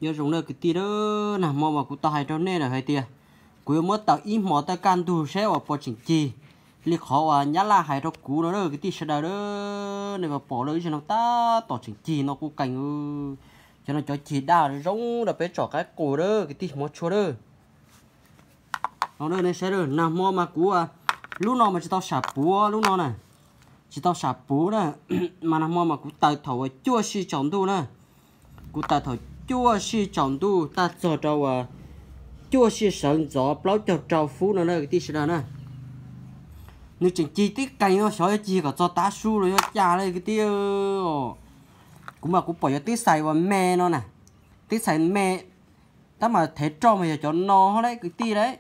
Nyob zoo na kwv tij, nag hmo mas kuv tau hais rau nej lawm hais tias kuv yuav muab taws ib hmos tawm kaj ntug saib uas puas tseem cig li qhov uas Nyab Laj hais rau kuv no na kwv tij sawv daws. Nej puas pom lawm, ib zaug no tab tom tseem cig no kuj qees. Cov no cov cig daj zoo rau peb tsom qaib qus na kwv tij hmov tshua na. No nej saib, nag hmo mas kuv, lub no mas tsis tau sam puv lub no na, tsis tau sam puv na, mas nag hmo mas kuv taws thaum uas cuaj sij tsaus ntuj na. Kuv taws thaum cuaj sij tsaus ntuj tag txog rau uas cuaj sij sawv ntxov plaub caug rau fub no na kwv tij sawv daws na. Nws tseem cig tib qees no, xyov yuav cig kom txog tav su los yuav cas li kwv tij. Kuv mas kuv pom yuav tib xais uas me no na, tib xais me, tab mas thev roj mas yog cov no lawm kwv tij lawm.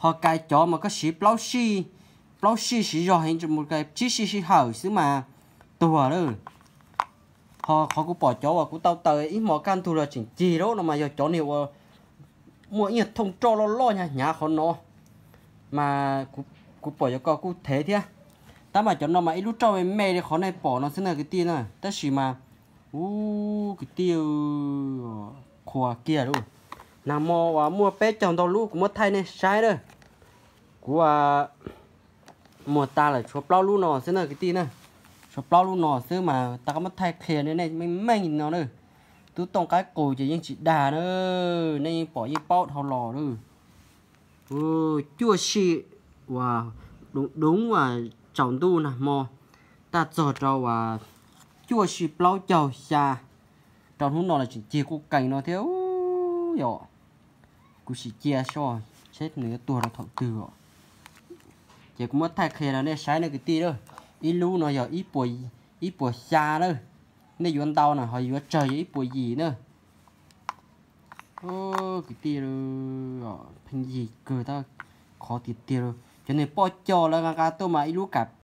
Ho kais cov mas koj siv plaub sij, plaub sij siv zog heev, mus kais tsib sij sij hawm xwb mas tuag lawm. Ho qhov kuv pom cov uas kuv tau taws ib hmos kaj ntug los tseem cig lawm no mas yog cov niag uas muaj ib thooj roj loj loj hnyav hnyav qhov no, mas kuv pom yuav koj kuj thev thiab. Tab mas cov no mas ib lub roj me me li qhov nej pom no xwb na kwv tij na, tab sis mas, ub kwv tij, qhuas kiag lauj. Nag hmo uas muaj peb caug ntau lub kuv muab thaij nej saib na. Kuv muag tas lawm tshuav plaub lub no xwb na kwv tij na, tshuav plaub lub no xwb mas tau qab muab thaij qhia nej meej meej no na. Tub tooj qaib qus ces yeej tsis dag na, nej yeej pom yeej paub dhau los na. Cuaj sij uas dub dub uas tsaus ntuj nag hmo tag txog rau uas cuaj sij plaub caug xya rau hnub no los tseem cig quj qees no thiab yom. Kuv sim cia seb nws yuav tuag rau thaum twg os. Ces kuv muab thaij qhia rau nej saib na kwv tij na. Ib lub no yog ib puas xya na, nej yuav ntau na ho yuav tsawg yog ib puas yim na. Kwv tij, pheej yig kawg tab, qhov tiag tiag li. Cov niag poj co lawv nqa nqa tuaj mas ib lub kam